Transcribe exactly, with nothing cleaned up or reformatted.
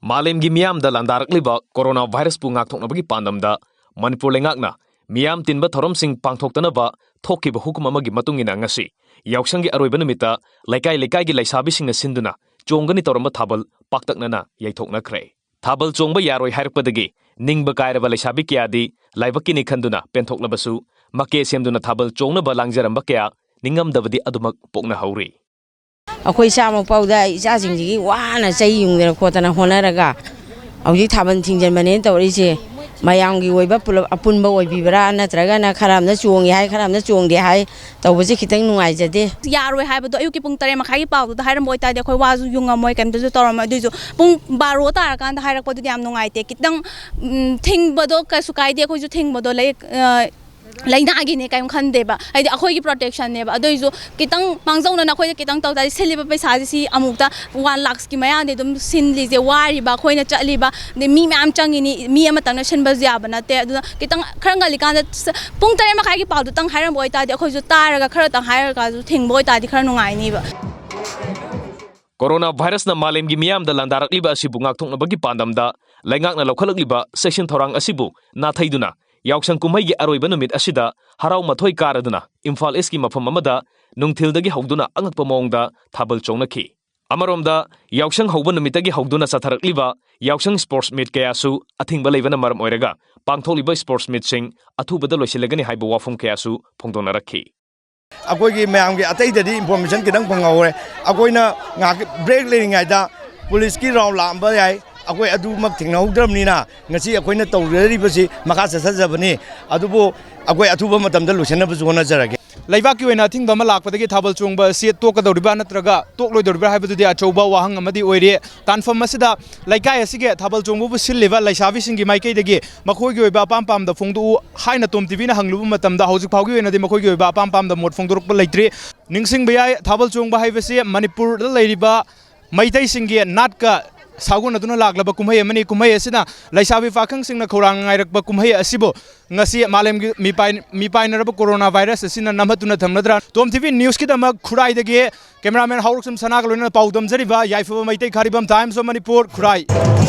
ꯃꯥꯂꯦꯝꯒꯤ ꯃꯤꯌꯥꯝꯗ ꯂꯥꯟꯗꯥꯔꯛꯂꯤꯕ ꯀꯣꯔꯣꯅꯥ ꯚꯥꯏꯔꯁꯄꯨ ꯉꯥꯛꯊꯣꯛꯅꯕꯒꯤ ꯄꯥꯟꯗꯝꯗ ꯃꯅꯤꯄꯨꯔ ꯂꯩꯉꯥꯛꯅ ꯃꯤꯌꯥꯝ ꯇꯤꯟꯕ ꯊꯧꯔꯝꯁꯤꯡ ꯄꯥꯡꯊꯣꯛꯇꯅꯕ ꯊꯣꯛꯈꯤꯕ ꯍꯨꯀꯨꯝ ꯑꯃꯒꯤ ꯃꯇꯨꯡ ꯏꯟꯅ ꯉꯁꯤ ꯌꯥꯎꯁꯪꯒꯤ ꯑꯔꯣꯏꯕ ꯅꯨꯃꯤꯠꯇ ꯂꯩꯀꯥꯏ ꯂꯩꯀꯥꯏꯒꯤ ꯂꯩꯁꯥꯕꯤꯁꯤꯡꯅ ꯁꯤꯟꯗꯨꯅ ꯆꯣꯡꯒꯅꯤ ꯇꯧꯔꯝꯕ ꯊꯥꯕꯜ ꯄꯥꯛꯇꯛꯅꯅ ꯌꯩꯊꯣꯛꯅꯈ꯭ꯔꯦ꯫ ꯊꯥꯕꯜ ꯆꯣꯡꯕ ꯌꯥꯔꯣꯏ ꯍꯥꯏꯔꯛꯄꯗꯒꯤ ꯅꯤꯡꯕ ꯀꯥꯏꯔꯕ ꯂꯩꯁꯥꯕꯤ ꯀꯌꯥꯗꯤ ꯂꯥꯏꯕꯛꯀꯤꯅꯤ ꯈꯟꯗꯨꯅ ꯄꯦꯟꯊꯣꯛꯂꯕꯁꯨ, ꯃꯀꯦ ꯁꯦꯝꯗꯨꯅ ꯊꯥꯕꯜ ꯆꯣꯡꯅꯕ ꯂꯥꯡꯖꯔꯝꯕ ꯀꯌꯥ ꯅꯤꯡꯉꯝꯗꯕꯗꯤ ꯑꯗꯨꯃꯛ ꯄꯣꯛꯅꯍꯧꯔꯤ꯫ ꯑꯩꯈꯣꯏ ꯏꯆꯥꯃꯛ ꯐꯥꯎꯗ ꯏꯆꯥꯁꯤꯡꯁꯤꯒꯤ ꯋꯥꯅ ꯆꯩ ꯌꯨꯡꯗꯅ ꯈꯣꯠꯇꯅ ꯍꯣꯠꯅꯔꯒ ꯍꯧꯖꯤꯛ ꯊꯥꯕꯜ ꯊꯤꯡꯖꯤꯟꯕꯅꯦꯅ ꯇꯧꯔꯛꯏꯁꯦ꯫ ꯃꯌꯥꯝꯒꯤ ꯑꯣꯏꯕ ꯄꯨꯂꯞ ꯑꯄꯨꯟꯕ ꯑꯣꯏꯕꯤꯕ꯭ꯔꯥ, ꯅꯠꯇ꯭ꯔꯒꯅ ꯈꯔ ꯑꯃꯅ ꯆꯣꯡꯉꯦ ꯍꯥꯏ, ꯈꯔ ꯑꯃꯅ ꯆꯣꯡꯗꯦ ꯍꯥꯏ ꯇꯧꯕꯁꯦ ꯈꯤꯇꯪ ꯅꯨꯡꯉꯥꯏꯖꯗꯦ꯫ ꯌꯥꯔꯣꯏ ꯍꯥꯏꯕꯗꯣ ꯑꯌꯨꯛꯀꯤ ꯄꯨꯡ ꯇꯔꯦꯠ ꯃꯈꯥꯏꯒꯤ ꯄꯥꯎꯗꯨꯗ ꯍꯥꯏꯔꯝꯕ ꯑꯣꯏꯇꯥꯔꯗꯤ ꯑꯩꯈꯣꯏ ꯋꯥꯁꯨ ꯌꯨꯡꯉꯝꯃꯣꯏ, ꯀꯩꯝꯇꯁꯨ ꯇꯧꯔꯝꯃꯣꯏ꯫ ꯑꯗꯨꯏꯁꯨ ꯄꯨꯡ ꯕꯥꯔꯣ ꯇꯥꯔꯀꯥꯟꯗ ꯍꯥꯏꯔꯛꯄꯗꯨꯗꯤ ꯌꯥꯝ ꯅꯨꯡꯉꯥꯏꯇꯦ꯫ ꯈꯤꯇꯪ, ꯎꯝ, ꯊꯤꯡꯕꯗꯣ ꯀꯩꯁꯨ ꯀꯥꯏꯗꯦ, ꯑꯩꯈꯣꯏꯁꯨ ꯊꯤꯡꯕꯗꯣ ꯂꯩ, ꯑ, ꯂꯥꯏꯅꯥꯒꯤꯅꯦ ꯀꯔꯤꯝ ꯈꯟꯗꯦꯕ, ꯍꯥꯏꯗꯤ ꯑꯩꯈꯣꯏꯒꯤ ꯄ꯭ꯔꯣꯇꯦꯛꯁꯟꯅꯦꯕ꯫ ꯑꯗꯨꯏꯁꯨ ꯈꯤꯇꯪ ꯃꯥꯡꯖꯧꯅꯅ ꯑꯩꯈꯣꯏꯗ ꯈꯤꯇꯪ ꯇꯧ ꯇꯥꯔꯗꯤ, ꯁꯤꯜꯂꯤꯕ ꯄꯩꯁꯥꯁꯦ ꯁꯤ ꯑꯃꯨꯛꯇ ꯋꯥꯟ ꯂꯥꯛꯁꯀꯤ ꯃꯌꯥꯗꯤ ꯑꯗꯨꯝ ꯁꯤꯜꯂꯤꯁꯦ, ꯋꯥꯔꯤꯕ ꯑꯩꯈꯣꯏꯅ ꯆꯠꯂꯤꯕ, ꯑꯗꯩ ꯃꯤ ꯃꯌꯥꯝ ꯆꯪꯉꯤꯅꯤ, ꯃꯤ ꯑꯃꯇꯪꯅ ꯁꯤꯟꯕꯁꯨ ꯌꯥꯕ ꯅꯠꯇꯦ꯫ ꯑꯗꯨꯅ ꯈꯤꯇꯪ ꯈꯔ ꯉꯜꯂꯤꯀꯥꯟꯗ ꯁ-, ꯄꯨꯡ ꯇꯔꯦꯠ ꯃꯈꯥꯏꯒꯤ ꯄꯥꯎꯗꯨꯇꯪ ꯍꯥꯏꯔꯝꯕ ꯑꯣꯏꯇꯥꯔꯗꯤ, ꯑꯩꯈꯣꯏꯁꯨ ꯇꯥꯔꯒ ꯈꯔꯇꯪ ꯍꯥꯏꯔꯒꯁꯨ ꯊꯤꯡꯕ ꯑꯣꯏꯇꯥꯔꯗꯤ ꯈꯔ ꯅꯨꯡꯉꯥꯏꯅꯤꯕ꯫ ꯀꯣꯔꯣꯅꯥ ꯚꯥꯏꯔꯁꯅ ꯃꯥꯂꯦꯝꯒꯤ ꯃꯤꯌꯥꯝꯗ ꯂꯥꯟꯗꯥꯔꯛꯂꯤꯕ ꯑꯁꯤꯕꯨ ꯉꯥꯛꯊꯣꯛꯅꯕꯒꯤ ꯄꯥꯟꯗꯝꯗ ꯂꯩꯉꯥꯛꯅ ꯂꯧꯈꯠꯂꯛꯂꯤꯕ ꯆꯦꯛꯁꯤꯟ ꯊꯧꯔꯥꯡ ꯑꯁꯤꯕꯨ ꯅꯥꯊꯩꯗꯨꯅ ꯌꯥꯎꯁꯪ ꯀꯨꯝꯍꯩꯒꯤ ꯑꯔꯣꯏꯕ ꯅꯨꯃꯤꯠ ꯑꯁꯤꯗ ꯍꯔꯥꯎ ꯃꯊꯣꯏ ꯀꯥꯔꯗꯨꯅ ꯏꯝꯐꯥꯜ ꯏꯁꯀꯤ ꯃꯐꯝ ꯑꯃꯗ ꯅꯨꯡꯊꯤꯜꯗꯒꯤ ꯍꯧꯗꯨꯅ ꯑꯉꯛꯄ ꯃꯑꯣꯡꯗ ꯊꯥꯕꯜ ꯆꯣꯡꯅꯈꯤ꯫ ꯑꯃꯔꯣꯝꯗ, ꯌꯥꯎꯁꯪ ꯍꯧꯕ ꯅꯨꯃꯤꯠꯇꯒꯤ ꯍꯧꯗꯨꯅ ꯆꯠꯊꯔꯛꯂꯤꯕ ꯌꯥꯎꯁꯪ ꯁ꯭ꯄꯣꯔꯠꯁ ꯃꯤꯠ ꯀꯌꯥꯁꯨ ꯑꯊꯤꯡꯕ ꯂꯩꯕꯅ ꯃꯔꯝ ꯑꯣꯏꯔꯒ ꯄꯥꯡꯊꯣꯛꯂꯤꯕ ꯁ꯭ꯄꯣꯔꯠꯁ ꯃꯤꯠꯁꯤꯡ ꯑꯊꯨꯕꯗ ꯂꯣꯏꯁꯤꯜꯂꯒꯅꯤ ꯍꯥꯏꯕ ꯋꯥꯐꯝ ꯀꯌꯥꯁꯨ ꯐꯣꯡꯗꯣꯛꯅꯔꯛꯈꯤ꯫ ꯑꯩꯈꯣꯏꯒꯤ ꯃꯌꯥꯝꯒꯤ ꯑꯇꯩꯗꯗꯤ ꯏꯟꯐꯣꯔꯃꯦꯁꯟ ꯈꯤꯇꯪ ꯐꯪꯍꯧꯔꯦ꯫ ꯑꯩꯈꯣꯏꯅ ꯉꯥꯏꯍꯥꯛ ꯕ꯭ꯔꯦꯛ ꯂꯩꯔꯤꯉꯩꯗ ꯄꯨꯂꯤꯁꯀꯤ ꯔꯥꯎꯟ ꯂꯥꯛꯑꯝꯕ ꯌꯥꯏ, ꯑꯩꯈꯣꯏ ꯑꯗꯨꯃꯛ ꯊꯦꯡꯅꯍꯧꯗ꯭ꯔꯕꯅꯤꯅ ꯉꯁꯤ ꯑꯩꯈꯣꯏꯅ ꯇꯧꯖꯔꯤꯕꯁꯤ ꯃꯈꯥ ꯆꯠꯊꯖꯕꯅꯤ꯫ ꯑꯗꯨꯕꯨ ꯑꯩꯈꯣꯏ ꯑꯊꯨꯕ ꯃꯇꯝꯗ ꯂꯣꯏꯁꯤꯟꯅꯕꯁꯨ ꯍꯣꯠꯅꯖꯔꯒꯦ꯫ ꯂꯩꯕꯥꯛꯀꯤ ꯑꯣꯏꯅ ꯑꯊꯤꯡꯕ ꯑꯃ ꯂꯥꯛꯄꯗꯒꯤ ꯊꯥꯕꯜ ꯆꯣꯡꯕ ꯑꯁꯤ ꯇꯣꯛꯀꯗꯧꯔꯤꯕ꯭ꯔꯥ ꯅꯠꯇ꯭ꯔꯒ ꯇꯣꯛꯂꯣꯏꯗꯧꯔꯤꯕ꯭ꯔꯥ ꯍꯥꯏꯕꯗꯨꯗꯤ ꯑꯆꯧꯕ ꯋꯥꯍꯪ ꯑꯃꯗꯤ ꯑꯣꯏꯔꯤ꯫ ꯀꯟꯐꯥꯔꯝ ꯑꯁꯤꯗ ꯂꯩꯀꯥꯏ ꯑꯁꯤꯒꯤ ꯊꯥꯕꯜ ꯆꯣꯡꯕꯕꯨ ꯁꯤꯜꯂꯤꯕ ꯂꯩꯁꯥꯕꯤꯁꯤꯡꯒꯤ ꯃꯥꯏꯀꯩꯗꯒꯤ ꯃꯈꯣꯏꯒꯤ ꯑꯣꯏꯕ ꯑꯄꯥꯝ ꯄꯥꯝꯗ ꯐꯣꯡꯗꯣꯛꯎ ꯍꯥꯏꯅ ꯇꯣꯝ ꯇꯤꯚꯤꯅ ꯍꯪꯂꯨꯕ ꯃꯇꯝꯗ, ꯍꯧꯖꯤꯛ ꯐꯥꯎꯒꯤ ꯑꯣꯏꯅꯗꯤ ꯃꯈꯣꯏꯒꯤ ꯑꯣꯏꯕ ꯑꯄꯥꯝ ꯄꯥꯝꯗ ꯃꯣꯠ ꯐꯣꯡꯗꯣꯔꯛꯄ ꯂꯩꯇ꯭ꯔꯤ꯫ ꯅꯤꯡꯁꯤꯡꯕ ꯌꯥꯏ, ꯊꯥꯕꯜ ꯆꯣꯡꯕ ꯍꯥꯏꯕꯁꯤ ꯃꯅꯤꯄꯨꯔꯗ ꯂꯩꯔꯤꯕ ꯃꯩꯇꯩꯁꯤꯡꯒꯤ ꯅꯥꯠꯀ ꯁꯥꯒꯣꯟꯅꯗꯨꯅ ꯂꯥꯛꯂꯕ ꯀꯨꯝꯍꯩ ꯑꯃꯅꯤ꯫ ꯀꯨꯝꯍꯩ ꯑꯁꯤꯅ ꯂꯩꯁꯥꯕꯤ ꯄꯥꯈꯪꯁꯤꯡꯅ ꯈꯧꯔꯥꯡꯅ ꯉꯥꯏꯔꯛꯄ ꯀꯨꯝꯍꯩ ꯑꯁꯤꯕꯨ ꯉꯁꯤ ꯃꯥꯂꯦꯝꯒꯤ ꯃꯤꯄꯥꯏ-, ꯃꯤꯄꯥꯏꯅꯔꯕ ꯀꯣꯔꯣꯅꯥ ꯚꯥꯏꯔꯁ ꯑꯁꯤꯅ ꯅꯝꯍꯠꯇꯨꯅ ꯊꯝꯂꯗ꯭ꯔꯥ? ꯇꯣꯝ ꯇꯤꯚꯤ ꯅ꯭ꯌꯨꯁꯀꯤꯗꯃꯛ ꯈꯨꯔꯥꯏꯗꯒꯤ ꯀꯦꯃꯦꯔꯥꯃꯦꯟ ꯍꯥꯎꯔꯛꯁꯝ ꯁꯅꯥꯒ ꯂꯣꯏꯅꯅ ꯄꯥꯎ ꯗꯝꯖꯔꯤꯕ ꯌꯥꯏꯐꯕ Meitei ꯈꯥꯔꯤꯕꯝ, Times of Manipur, Khurai.